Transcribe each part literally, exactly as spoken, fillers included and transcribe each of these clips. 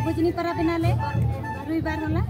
ᱵᱷᱚᱡᱽᱱᱤ ᱯᱟᱨᱟᱵᱽ ᱮᱱᱟᱞᱮ ᱨᱚᱵᱤᱵᱟᱨ ᱦᱚᱞᱟ᱾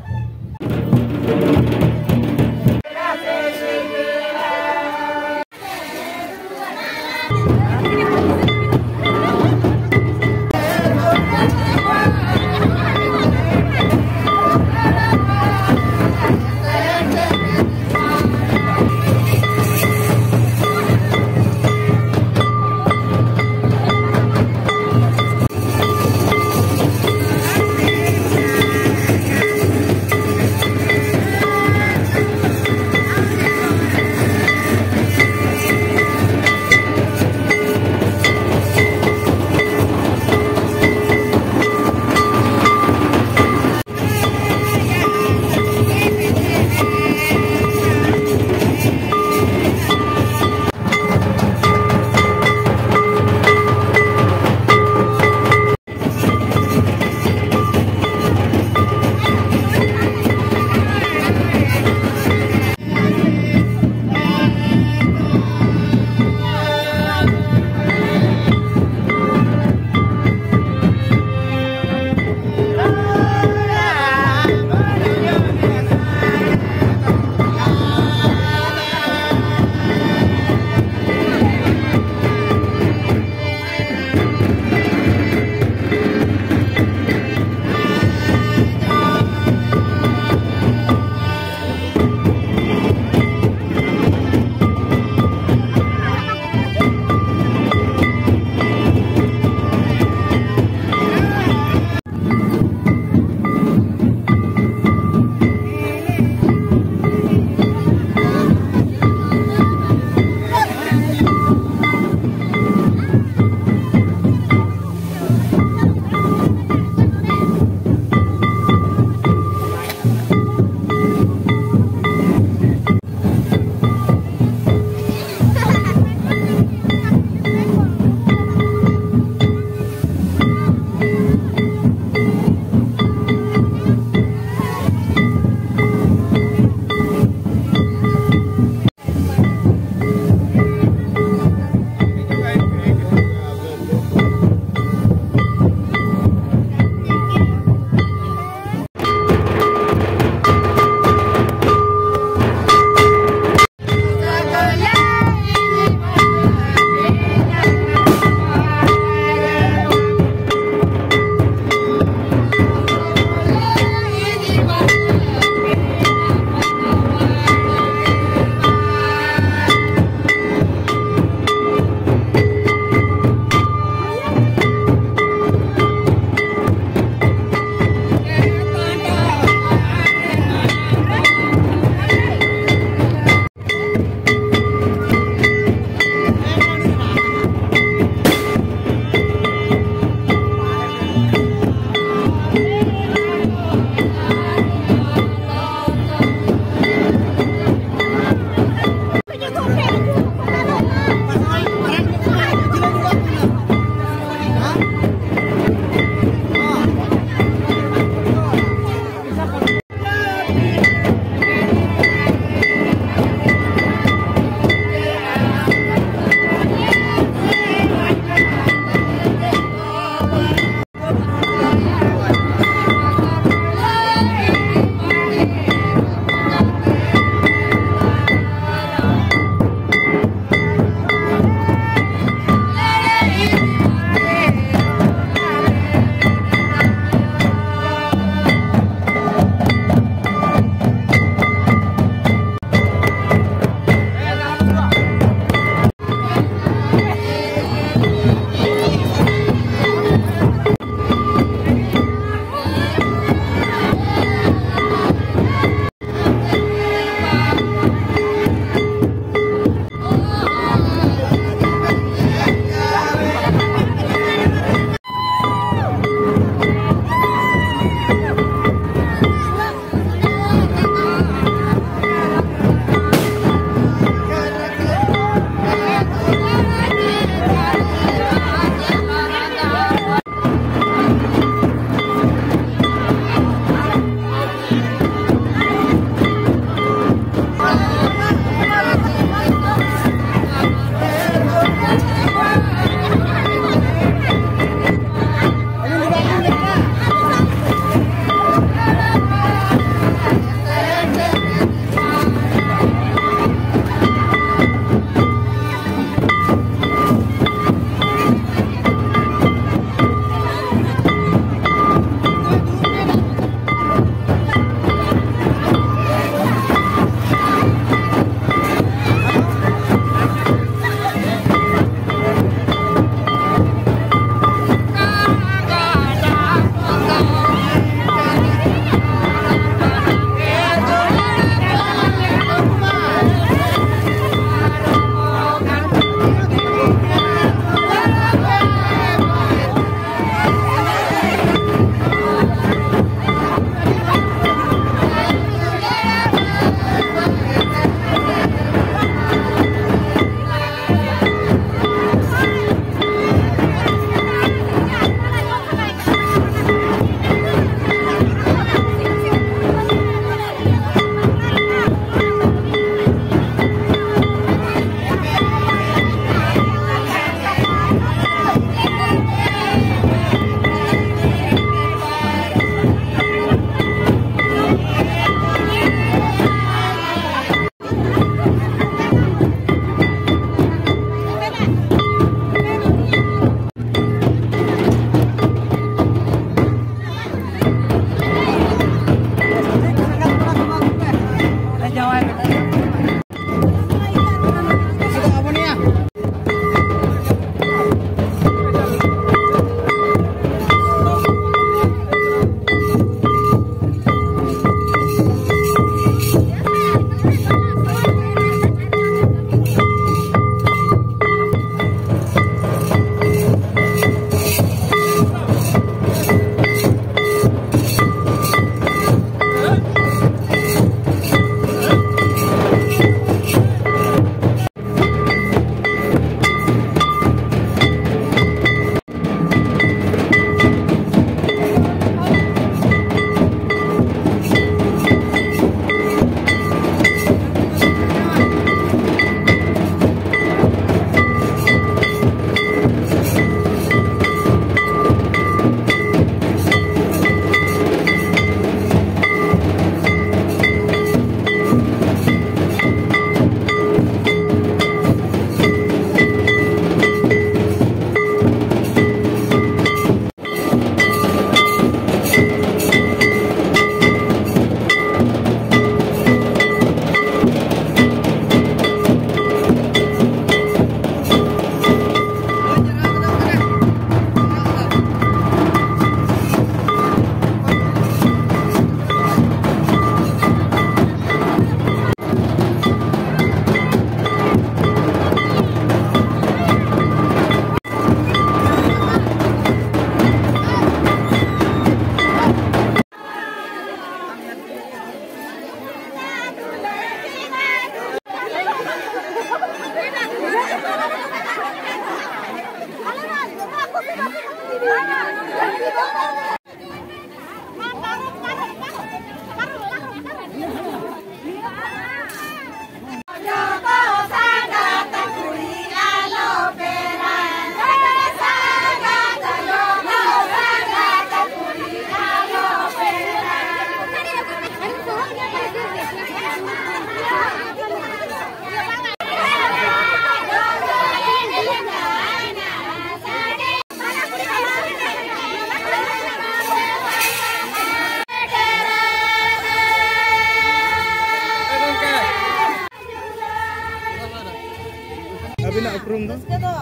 ᱨᱟᱹᱥᱠᱟᱹ ᱫᱚ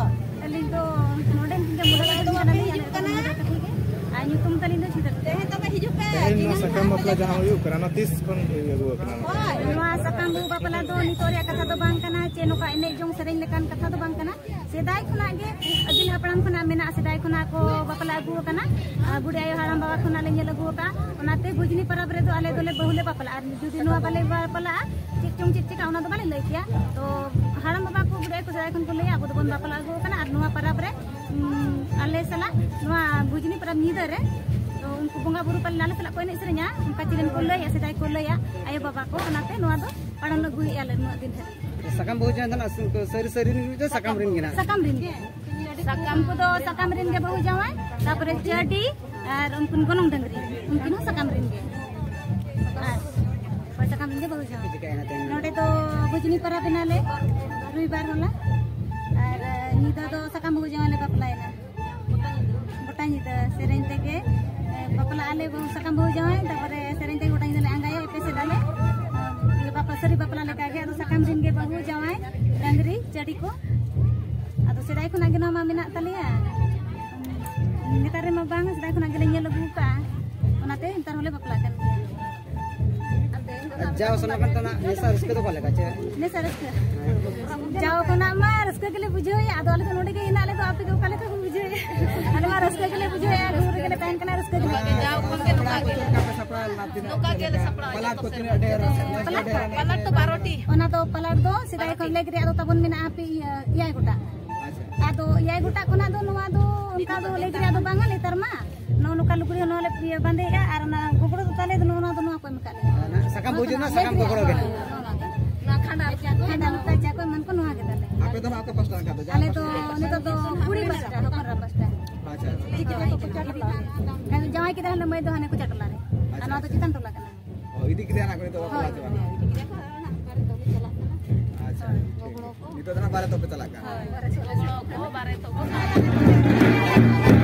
ᱟᱹᱞᱤᱧ ᱫᱚ ᱱᱚᱰᱮᱱ ᱜᱮ ᱢᱩᱞᱟᱹ ᱟᱹᱛᱩ ᱫᱚ ᱠᱟᱱᱟᱞᱤᱧ, ᱦᱤᱡᱩᱜ ᱠᱟᱱᱟ᱾ ᱟᱨ ᱧᱩᱛᱩᱢ ᱛᱟᱹᱞᱤᱧ ᱫᱚ ᱪᱷᱤᱛᱟᱹᱨ᱾ ᱛᱮᱦᱮᱧ ᱛᱚᱵᱮ ᱦᱤᱡᱩᱜ ᱯᱮ᱾ ᱛᱮᱦᱮᱧ ᱱᱚᱣᱟ ᱥᱟᱠᱟᱢ ᱵᱟᱯᱞᱟ ᱡᱟᱦᱟᱸ ᱦᱩᱭᱩᱜ ᱠᱟᱱᱟ, ᱱᱚᱣᱟ ᱛᱤᱥ ᱠᱷᱚᱱ ᱟᱹᱜᱩ ᱟᱠᱟᱱᱟ? ᱱᱚᱣᱟ ᱥᱟᱠᱟᱢ ᱵᱟᱯᱞᱟ ᱫᱚ ᱱᱤᱛᱚᱜ ᱨᱮᱭᱟᱜ ᱠᱟᱛᱷᱟ ᱫᱚ ᱵᱟᱝ ᱠᱟᱱᱟ, ᱪᱮ ᱱᱚᱝᱠᱟ ᱮᱱᱮᱡ ᱡᱚᱝ ᱥᱮᱨᱮᱧ ᱞᱮᱠᱟᱱ ᱠᱟᱛᱷᱟ ᱫᱚ ᱵᱟᱝ ᱠᱟᱱᱟ᱾ ᱥᱮᱫᱟᱭ ᱠᱷᱚᱱᱟᱜ ᱜᱮ, ᱟᱹᱜᱤᱞ ᱦᱟᱯᱲᱟᱢ ᱠᱷᱚᱱᱟᱜ ᱢᱮᱱᱟᱜᱼᱟ, ᱥᱮᱫᱟᱭ ᱠᱷᱚᱱᱟᱜ ᱠᱚ ᱵᱟᱯᱞᱟ ᱟᱹᱜᱩ ᱟᱠᱟᱱᱟ᱾ ᱟᱨ ᱵᱩᱰᱷᱤ ᱟᱭᱳ ᱦᱟᱲᱟᱢ ᱵᱟᱵᱟ ᱠᱷᱚᱱᱟᱜ ᱞᱮ ᱧᱮᱞ ᱟᱹᱜᱩ ᱟᱠᱟᱫᱼᱟ᱾ ᱚᱱᱟᱛᱮ ᱵᱷᱩᱡᱽᱱᱤ ᱯᱚᱨᱚᱵᱽ ᱨᱮᱫᱚ ᱟᱞᱮ ᱫᱚᱞᱮ ᱵᱟᱹᱦᱩ ᱞᱮ ᱵᱟᱯᱞᱟᱜᱼᱟ᱾ ᱟᱨ ᱡᱩᱫᱤ ᱱᱚᱣᱟ ᱵᱟᱞᱮ ᱵᱟᱯᱞᱟᱜᱼᱟ, ᱪᱮᱫ ᱪᱚᱝ ᱪᱮᱫ ᱪᱤᱠᱟ, ᱚᱱᱟ ᱫᱚ ᱵᱟᱞᱮ ᱞᱟᱹᱭ ᱠᱮᱭᱟ᱾ ᱛᱚ ᱦᱟᱲᱟᱢ ᱵᱟᱵᱟ ᱠᱚ, ᱵᱩᱰᱷᱤ ᱟᱭᱳ ᱠᱚ ᱥᱮᱫᱟᱭ ᱠᱷᱚᱱ ᱠᱚ ᱞᱟᱹᱭᱟ, ᱟᱵᱚ ᱫᱚᱵᱚᱱ ᱵᱟᱯᱞᱟ ᱟᱹᱜᱩ ᱟᱠᱟᱱᱟ᱾ ᱟᱨ ᱱᱚᱣᱟ ᱯᱚᱨᱚᱵᱽ ᱨᱮ, ᱩᱢ, ᱟᱞᱮ ᱥᱟᱞᱟᱜ ᱱᱚᱣᱟ ᱵᱷᱩᱡᱽᱱᱤ ᱯᱚᱨᱚᱵᱽ ᱧᱤᱫᱟᱹ ᱨᱮ, ᱛᱚ ᱩᱱᱠᱩ ᱵᱚᱸᱜᱟ ᱵᱩᱨᱩ ᱯᱟᱞᱮ ᱟᱞᱮ ᱥᱟᱞᱟᱜ ᱠᱚ ᱮᱱᱮᱡ ᱥᱮᱨᱮᱧᱟ, ᱚᱱᱠᱟ ᱪᱮᱞᱮᱱ ᱠᱚ ᱞᱟᱹᱭᱟ, ᱥᱮᱫᱟᱭ ᱠᱚ ᱞᱟᱹᱭᱟ ᱟᱭᱳ ᱵᱟᱵᱟ ᱠᱚ᱾ ᱚᱱᱟᱛᱮ ᱱᱚᱣᱟ ᱫᱚ ᱯᱟᱲᱚᱱ ᱟᱹᱜᱩᱭᱮᱫᱼᱟ ᱞᱮ ᱱᱩᱱᱟᱹᱜ ᱫᱤᱱ ᱫᱷᱟᱹᱵᱤᱡ᱾ ᱥᱟᱠᱟᱢ ᱵᱟᱹᱦᱩ ᱡᱟᱶᱟᱭ ᱫᱚ ᱱᱟᱜ ᱥᱟᱹᱨᱤ ᱥᱟᱹᱨᱤ ᱨᱮᱱ ᱜᱮ ᱥᱟᱠᱟᱢ ᱨᱮᱱ ᱜᱮ ᱱᱟᱜ? ᱥᱟᱠᱟᱢ ᱨᱮᱱ ᱜᱮ᱾ ᱥᱟᱠᱟᱢ ᱠᱚᱫᱚ ᱥᱟᱠᱟᱢ ᱨᱮᱱ ᱜᱮ ᱵᱟᱹᱦᱩ ᱡᱟᱶᱟᱭ, ᱛᱟᱯᱚᱨᱮ ᱪᱟᱹᱰᱤ ᱟᱨ ᱩᱱᱠᱤᱱ ᱜᱚᱱᱚᱝ ᱰᱟᱹᱝᱨᱤ, ᱩᱱᱠᱤᱱ ᱦᱚᱸ ᱥᱟᱠᱟᱢ ᱨᱮᱱ ᱜᱮ᱾ ᱟᱨ ᱦᱳᱭ, ᱥᱟᱠᱟᱢ ᱨᱮᱱ ᱜᱮ ᱵᱟᱹᱦᱩ ᱡᱟᱶᱟᱭ᱾ ᱪᱤᱠᱟᱹᱭᱮᱱᱟ ᱛᱮᱦᱮᱧ? ᱱᱚᱰᱮ ᱫᱚ ᱵᱩᱡᱽᱱᱤ ᱯᱟᱨᱟᱵᱽ ᱮᱱᱟᱞᱮ ᱨᱚᱵᱤᱵᱟᱨ ᱦᱚᱞᱟ, ᱟᱨ ᱧᱤᱫᱟᱹ ᱫᱚ ᱥᱟᱠᱟᱢ ᱵᱟᱹᱦᱩ ᱡᱟᱶᱟᱭ ᱞᱮ ᱵᱟᱯᱞᱟᱭᱮᱱᱟ᱾ ᱜᱚᱴᱟ ᱧᱤᱫᱟᱹ ᱥᱮᱨᱮᱧ ᱛᱮᱜᱮ, ᱮ, ᱵᱟᱯᱞᱟᱜ ᱟᱞᱮ ᱵᱟᱹᱦᱩ ᱥᱟᱠᱟᱢ ᱵᱟᱹᱦᱩ ᱡᱟᱶᱟᱭ, ᱛᱟᱯᱚᱨᱮ ᱥᱮᱨᱮᱧ ᱛᱮᱜᱮ ᱜᱚᱴᱟ ᱧᱤᱫᱟᱹ ᱞᱮ ᱟᱸᱜᱟᱭᱟ, ᱮᱯᱮᱥᱮᱫ ᱟᱞᱮ᱾ ᱮ, ᱵᱟᱯᱞᱟ, ᱥᱟᱹᱨᱤ ᱵᱟᱯᱞᱟ ᱞᱮᱠᱟᱜᱮ, ᱟᱫᱚ ᱥᱟᱠᱟᱢ ᱨᱮᱱ ᱜᱮ ᱵᱟᱹᱦᱩ ᱡᱟᱶᱟᱭ, ᱰᱟᱹᱝᱨᱤ, ᱪᱟᱹᱰᱤ ᱠᱚ᱾ ᱟᱫᱚ ᱥᱮᱫᱟᱭ ᱠᱷᱚᱱᱟᱜ ᱜᱮ ᱱᱚᱣᱟ ᱢᱟ ᱢᱮᱱᱟᱜ ᱛᱟᱞᱮᱭᱟ, ᱱᱮᱛᱟᱨ ᱨᱮᱢᱟ ᱵᱟᱝ, ᱥᱮᱫᱟᱭ ᱠᱷᱚᱱᱟᱜ ᱜᱮᱞᱮ ᱧᱮᱞ ᱟᱹᱜᱩ ᱠᱟᱜᱼᱟ, ᱚᱱᱟᱛᱮ ᱱᱮᱛᱟᱨ ᱦᱚᱸᱞᱮ ᱵᱟᱯᱞᱟᱜ ᱠᱟᱱ ᱜᱮᱭᱟ᱾ ᱟᱨ ᱡᱟᱣ ᱥᱮᱨᱢᱟ ᱠᱷᱚᱱ ᱫᱚ ᱱᱟᱜ ᱱᱮᱥᱟ ᱨᱟᱹᱥᱠᱟᱹ ᱫᱚ ᱚᱠᱟ ᱞᱮᱠᱟ ᱪᱮ? ᱱᱮᱥᱟ ᱨᱟᱹᱥᱠᱟᱹ? ᱡᱟᱣ ᱠᱷᱚᱱᱟᱜ ᱢᱟ ᱨᱟᱹᱥᱠᱟᱹ ᱜᱮᱞᱮ ᱵᱩᱡᱷᱟᱹᱣᱮᱫᱼᱟ, ᱟᱫᱚ ᱟᱞᱮ ᱫᱚ ᱱᱚᱰᱮ ᱜᱮ ᱦᱮᱱᱟᱜ ᱞᱮ ᱫᱚ, ᱟᱯᱮ ᱜᱮ ᱚᱠᱟ ᱞᱮᱠᱟ ᱯᱮ ᱵᱩᱡᱷᱟᱹᱣᱮᱫᱼᱟ? ᱟᱞᱮ ᱢᱟ ᱨᱟᱹᱥᱠᱟᱹ ᱜᱮᱞᱮ ᱵᱩᱡᱷᱟᱹᱣᱮᱫᱼᱟ, ᱜᱷᱩᱨ ᱨᱮᱜᱮ ᱞᱮ ᱛᱟᱦᱮᱱ ᱠᱟᱱᱟ, ᱨᱟᱹᱥᱠᱟᱹ ᱜᱮ᱾ ᱡᱟᱣ ᱠᱷᱚᱱ ᱜᱮ ᱱᱚᱝᱠᱟ ᱜᱮ ᱪᱮᱫ ᱞᱮᱠᱟ ᱯᱮ ᱥᱟᱯᱲᱟᱣ ᱞᱮᱱᱟ ᱛᱤᱱᱟᱹᱜ? ᱱᱚᱝᱠᱟ ᱜᱮᱞᱮ ᱥᱟᱯᱲᱟᱣ ᱯᱟᱞᱟᱴ ᱠᱚ ᱛᱤᱱᱟᱹᱜ ᱰᱷᱮᱨ? ᱯᱟᱞᱟᱴ, ᱯᱟᱞᱟᱴ ᱫᱚ ᱵᱟᱨᱚ ᱴᱤ᱾ ᱚᱱᱟ ᱫᱚ ᱯᱟᱞᱟᱴ ᱫᱚ ᱥᱮᱫᱟᱭ ᱠᱷᱚᱱ ᱞᱮᱠ ᱨᱮᱭᱟᱜ ᱫᱚ ᱛᱟᱵᱚᱱ ᱢᱮᱱᱟᱜᱼᱟ ᱯᱮ ᱤᱭᱟᱹ, ᱮᱭᱟᱭ ᱜᱚᱴᱟᱝ᱾ ᱟᱪᱪᱷᱟ᱾ ᱟᱫᱚ ᱮᱭᱟᱭ ᱜᱚᱴᱟᱝ ᱠᱷᱚᱱᱟᱜ ᱫᱚ ᱱᱚᱣᱟ ᱫᱚ ᱚᱱᱠᱟ ᱫᱚ ᱞᱮᱠ ᱨᱮᱭᱟᱜ ᱫᱚ ᱵᱟᱝᱟ ᱱᱮᱛᱟᱨ ᱢᱟ᱾ ᱱᱚᱜᱼᱚ ᱱᱚᱝᱠᱟ ᱞᱩᱜᱽᱲᱤ ᱦᱚᱸ ᱱᱚᱣᱟ ᱞᱮ ᱤᱭᱟᱹ ᱵᱟᱸᱫᱮᱭᱮᱫᱼᱟ, ᱟᱨ ᱚᱱᱟ ᱜᱚᱜᱽᱲᱚ ᱫᱚ ᱛᱟᱞᱮ ᱫᱚ ᱱᱚᱜᱼᱚ ᱱᱚᱣᱟ ᱫᱚ ᱱᱚᱣᱟ ᱠᱚ ᱮᱢ ᱟᱠᱟᱫ ᱞᱮᱭᱟ᱾ ᱚᱱᱟ ᱥᱟᱠᱟᱢ ᱵᱟᱹᱦᱩ ᱡᱟᱶᱟᱭ ᱨᱮᱱᱟᱜ ᱥᱟᱠᱟᱢ ᱜᱚᱜᱽᱲᱚ ᱜᱮ ᱱᱟᱜ᱾ ᱱᱚᱣᱟ ᱠᱷᱟᱸᱰᱟ ᱨᱮᱭᱟᱜ ᱠᱷᱟᱸᱰᱟ ᱱᱚᱝᱠᱟ ᱪᱟ ᱠᱚ ᱮᱢᱟᱱ ᱠᱚ ᱱᱚᱣᱟ ᱜᱮ ᱛᱟᱞᱮ᱾ ᱟᱯᱮ ᱫᱚ ᱱᱟᱜ ᱚᱠᱟ ᱯᱟᱥᱴᱟ ᱱᱟᱜ ᱠᱷᱟᱱ ᱫᱚ? ᱟᱞᱮ ᱫᱚ ᱱᱤᱛᱚᱜ ᱫᱚ ᱠᱩᱲᱤ ᱯᱟᱥᱴᱟ, ᱦᱚᱯᱚᱱ ᱮᱨᱟ ᱯᱟᱥᱴᱟ᱾ ᱟᱪᱪᱷᱟ, ᱟᱪᱪᱷᱟ᱾ ᱡᱟᱶᱟᱭ ᱠᱮᱫᱟ ᱦᱟᱱᱮ ᱢᱟᱹᱭ ᱫᱚ ᱦᱟᱱᱮ ᱠᱚᱪᱟ ᱴᱚᱞᱟ ᱨᱮ᱾ ᱟᱨ ᱟᱪᱪᱷᱟ, ᱱᱚᱣᱟ ᱫᱚ ᱟᱪᱪᱷᱟ᱾ ᱪᱮᱛᱟᱱ ᱴᱚᱞᱟ ᱠᱟᱱᱟ᱾ ᱚ, ᱤᱫᱤ ᱠᱮᱫᱮᱭᱟ ᱱᱟᱜ ᱠᱚ ᱱᱤᱛᱚᱜ ᱵᱟᱯᱞᱟ ᱦᱳᱭ᱾ ᱪᱟᱵᱟ᱾ ᱟᱪᱪᱷᱟ, ᱴᱷᱤᱠ᱾ ᱱᱤᱛᱚᱜ ᱫᱚ ᱱᱟᱜ ᱵᱟᱨᱮ ᱛᱚᱯᱮ ᱪᱟᱞᱟᱜ ᱠᱟᱱᱟ᱾ ᱦᱳᱭ, ᱵᱟᱨᱮ ᱛᱚᱯᱮ ᱪᱟᱞᱟᱜ ᱠᱟᱱᱟ᱾